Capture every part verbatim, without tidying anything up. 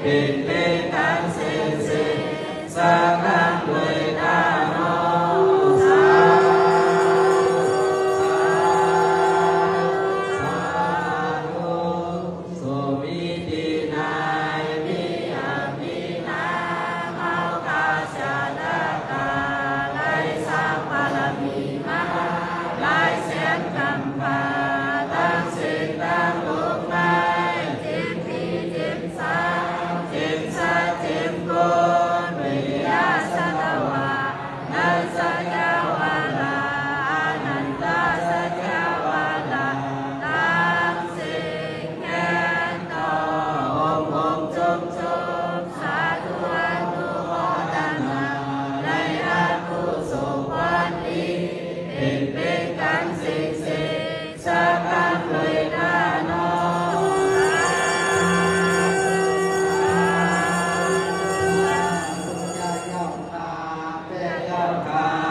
เป็นเป็นกันเสกเสกสักครั้งด้วยเถิดเนาะ สาธุ สาธุ สาธุ สุมิตินายมีอภินาม เอาข้าราชการได้สร้างบารมีมาหลายแสนกำพร้า ทั้งสิ่งทั้งลูกไม้ จิตที่จิต สัจจิมสัจจิมกุล วิริยะสัตวะ นัสสะจาวาลา อนันตะสัจจาวาลา ตังสิงแคนโต โอมโอมจุมจุม สาธุอนุโมทนา ในอนุสงฆ์วันนี้ เป็นเป็นกันสิงสิง สักครั้งด้วยเถิดเนาะ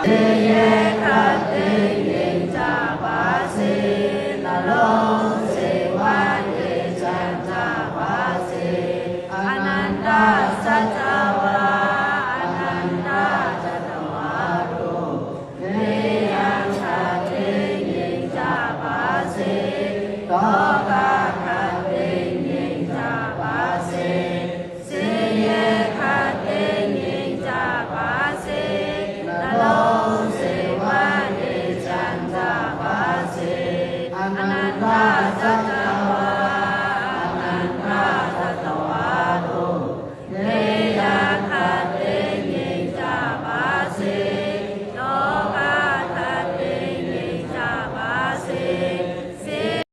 Ye khattiṃ yañca bhāsetvā, ye cañca bhāsetvā, anantā saccavalā, anantā cantamasu, te yaṃ khattiṃ yañca bhāsetvā, tokha khattiṃ yañca bhāsetvā, seyye khattiṃ yañca bhāsetvā, naro sevā, ye cañca bhāsetvā, anantā sacca